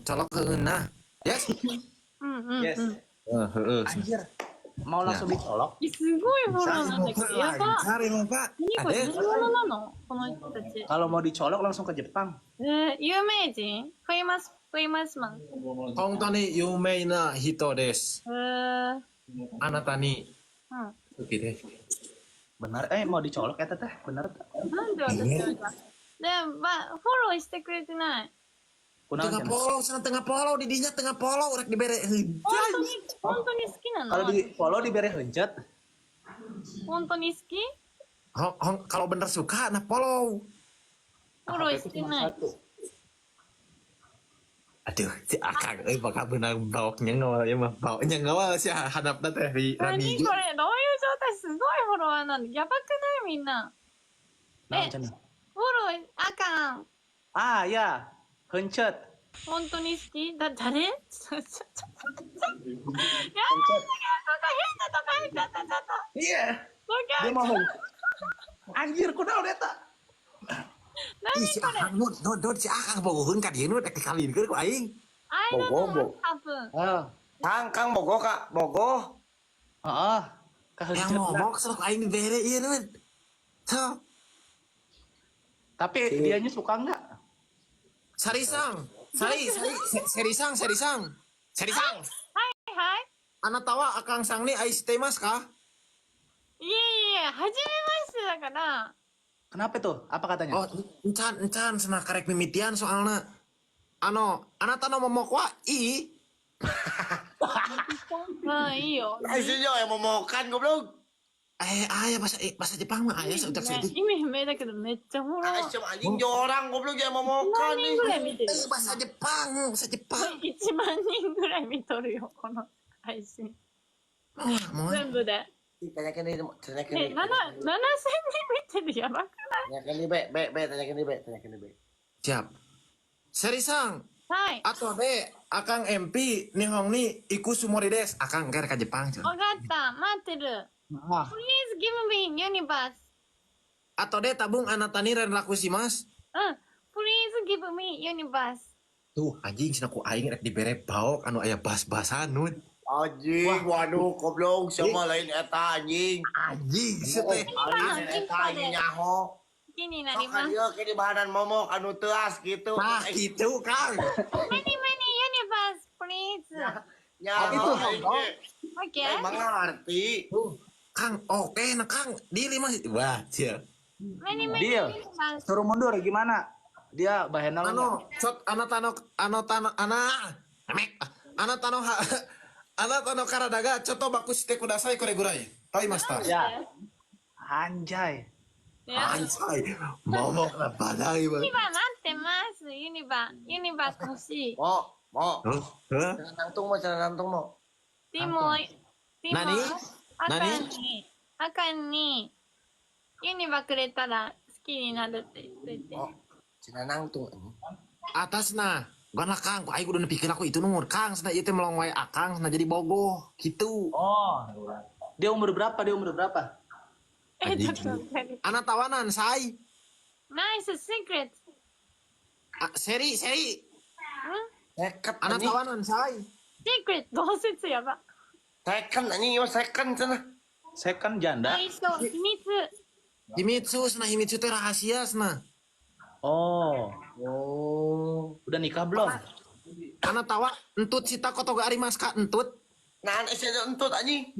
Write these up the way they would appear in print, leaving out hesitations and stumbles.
Colok heueunah. Yes. うんうんうん。 Yes. Heeh, heeh. Anjir. Mau langsung dicolok? えすごいフォローなんだけど。やば。 Lancar emang, Pak. 何これ Ada. 何者なのこの人たち。 Kalau mau dicolok langsung ke Jepang. 有名人フェイマスマン。本当に有名な人です。あなたにうん。好きです。 Benar, mau dicolok ya teteh? Bener tuh. なんで私はでも、フォローしてくれてない。 Kunaon Tengah cenah? follow, sana tengah follow, didinya tengah follow, rek dibere 本当に、本当に好きなの Kalau di follow dibere heuncet. 本当に好き Hong, hong, kalau bener suka, nah follow. フォローしてない。 Aduh, si Akang, bakal benar baoknya ngawal ya mah, baoknya ngawal si hadapna teh di 何 Rani. これどういう状態すごいフォロワーなんだ。やばくないみんな。 Naon え、 cenah? フォロー、あかん。 Ah ya, heuncet. 本当に好きだ、誰ちょ、ちょ、ちょ、ちょ、やばい、なんか変なとこ入っちゃった、ちょっと。 Iya. ドキ Dia mau heuncet. Anjir, kunaon eta? Ih, si Akang nu, nu, nu, si Akang bogoheun ka dieu nu rek dikawinkeun ku aing. I don't know Bogo, what happened. Ah, Kang, Kang bogoh kak, bogoh. heeh. Yang Kaheuncet. ngomong sok aing dibere ieu nu. Sok, Tapi dianya suka nggak? Sarisang, sari, sari, serisang, serisang, serisang. はいはい。あなたは Akang さんに愛していますか？いえいえ、はじめましてだから、 Kenapa tuh? Apa katanya? Oh, encan, encan, cenah karek mimitian soalna. Ano, あなたの桃はいいうん、いいよ。 Eh sih yo yang momokan goblok. Eh, aya bahasa bahasa Jepang mah aya 意 saudak 味 saeutik. 意味不明だけどめっちゃフォロ Ah, ー。 cuma anjing jorang goblok yang 1万 momokan 人 nih. ぐらい見てる Eh, よ。 bahasa Jepang, bahasa Jepang. 1万人ぐらい見とるよ、この配信。 Moal, moal. 全部で。 Tanyakan nih, tanyakan え、 nih. 7、7000人見てる、やばくない Tanyakan nih, Be, Be, Be, tanyakan nih, Be, tanyakan nih, Be. Siap. Seri-san, はい。 atau de Akang MP 日本に行くつもりです。Akang keur ka Jepang cenah. わかった。待ってる。 Ah, Please give me universe. Atau de tabung あなたに連絡します。うん。Please give me universe. Tuh anjing cenah ku aing rek dibere baok anu aya bas-basan nun. Anjing, waduh, goblok, sama lain eta anjing. Anjing sia teh. Anjing eta anjing nyaho. 好きにな Sok ります。 ka dieu ke di bahanan momok anu teuas gitu. Nah, gitu Kang. Many, many universe, please. Nyaho Itu, aing ge. Okay? Aing mah ngarti. Tuh, Kang, oke nah Kang, deal masih. Wah, sia. Many, many Deal. universe. Suruh mundur gimana? Dia bahenol nggak? Ano, cot anatano anotano ana amek あなたのはあなたの体がちょっとバクしてくださいこれぐらい。はい、マスター。 Ya. Anjay. いや Anjay, momok lah badai ユ bang. ニバ待ってます。ユニバ。ユニバ欲しい。 Mo, mo. Hah? Jangan nangtung mo, jangan nangtung mo. でも、でも何、赤に、赤に、ユニバくれたら好きになるって言っといて。 Mo, jangan nangtung anjing. Atas nah. Bukan lah Kang, ku aing kudu nepikeun aku itu numur Kang, cenah ieu teh melong wae Akang cenah jadi bogoh gitu. Oh. Dia umur berapa? Dia umur berapa? え、ちょっと待って。 あなたは何歳。ナイスシークレット。 Ah, seri, seri. ん Second あな anjing. たは何歳。シークレット、同説やば。 Second anjing, ieu mah second cenah. Second janda. 内緒、秘密。秘密cenah 秘密 teh rahasia cenah. Oh, Oh. udah nikah belum? あなたは entut したことがありますか entut. Nah, ese entut anjing.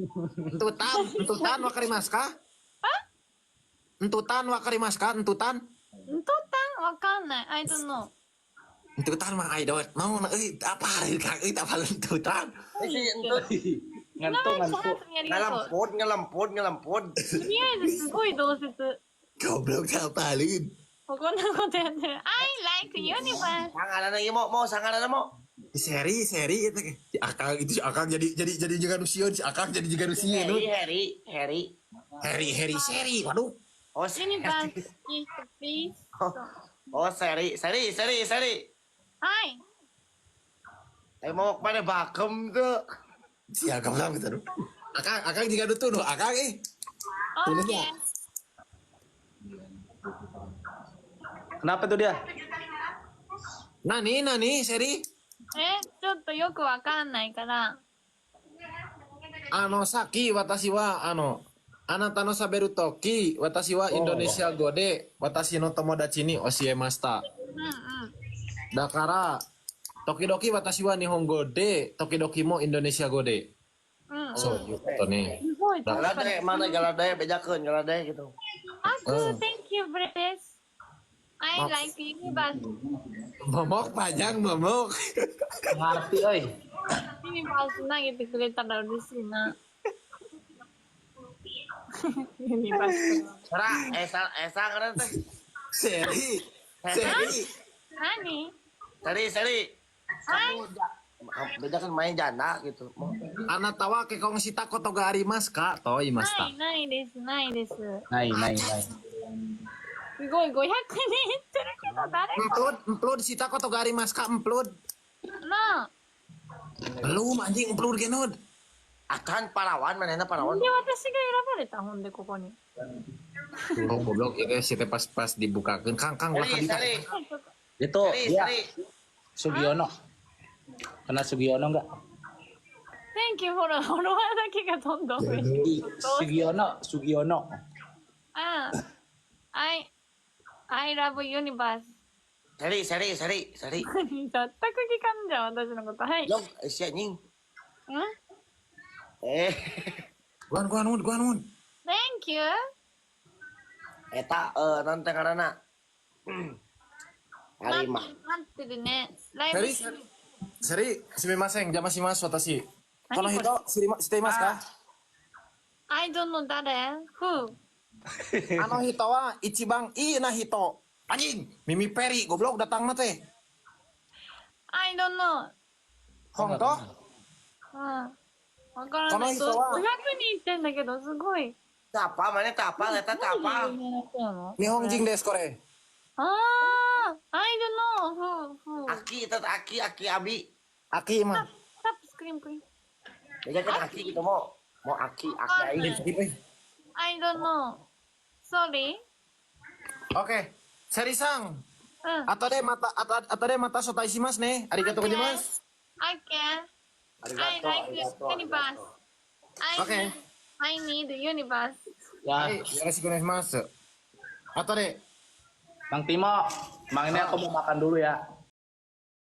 Entutan, entutan わかりますか? Entutan わかりますか? Entutan. んとったんわかんない。I don't know. Entutan mah I don't know. Euy, apa Kang? Euy, apa entutan? Ese entut. Ngantuk, ナイス ngantuk. ハートありがとう。 Ngelemput, ngelemput, ngelemput. とりあえずすごい同説。 Goblok siapa lin? こんなことやってる。I like universe. Sangarana ieu mo, mo sangarana mo. Seri, seri itu si Akang itu si Akang jadi juga nu sieun, si Akang jadi juga nu sieun. Harry, Harry, Harry. Harry, Harry, seri. Waduh. Oh, ユニバースギフト please. Oh, seri, seri, seri, seri. はい。 Eh mau mana bakem tuh. Si Akang bilang gitu. Akang, Akang juga tuh tuh, Akang eh. オッケー。 Kenapa tuh dia? なに, なに, seri. え、ちょっとよくわかんないから。さっき私は、あなたの喋るとき、私はインドネシア語で、私の友達に教えました。うんうん。だから、時々私は日本語で、時々もインドネシア語で。そういうことね。すごい、確かに。 Galade, mana galade, bejakeun galade gitu. あく、Thank you, Bless. I like universe. Momok panjang, momok. Ngerti euy. ユニバース投げてくれたら嬉しいな。ユニバース。 Sara, esa esa ngaran teh. セリ、セリ。何？ Seri, seri. はい。 Bejakeun main janda gitu. Mau あなたは結婚したことがありますかと言いました。ない、ないです、ないです。ないないない。すごい、500人いってるけど、誰か Emplod, emplod したことがありますか emplod. な。 Belum, anjing, emplod genod. Akan parawan manehna なん parawan. で私が選ばれた？ほんで、ここに。 Oh, goblok itu si teh pas-pas dibukakeun kang kang lah Seri, kabita. seri. Itu Seri, dia seri. Sugiono. Kenal Sugiono enggak? Thank you フォロー、フォロワーだけがどんどん増えてる。 Sugiono, Sugiono. ああ。I love universe. Seri, seri, seri, seri. 全く聞かんじゃん、私のこと。はい。 Jong, eh, si anjing. ん。 Eh, Guan guan un guan un. Thank you. Eta eh naon teh ngaranna? 待 Hari mah. ってるね。ライブ。 Seri, seri, すみません、邪魔します、私。この何これ？人、知りま、知っていますか？ I don't know 誰 ?Who? あの人は一番いいな人。Anjing, Mimi Peri, goblok datang na teh. I don't know. 本当？うん。わからない。この人は 500人いってんだけど、すごい。 Tapa mana tapa eta 何で tapa. 有名な人なの？日本人です、これ。ああ、I don't know. Who? Who? Aki eta teh, Aki Aki Abi. Aki mah. Tap screen, please. Bejakeun Aki gitu mau. Mau Aki Aki aing. I don't know. Sorry. Oke. セリさん。うん。後でまた、あと後でまた招待しますね。ありがとうございます。 Okay. あり I がとう。 like ありがとう。 universe. I Okay. need, I need universe. は Ya, い、よろしくお願いします。後で。 Bang Timo, Mang, ini aku mau makan dulu ya.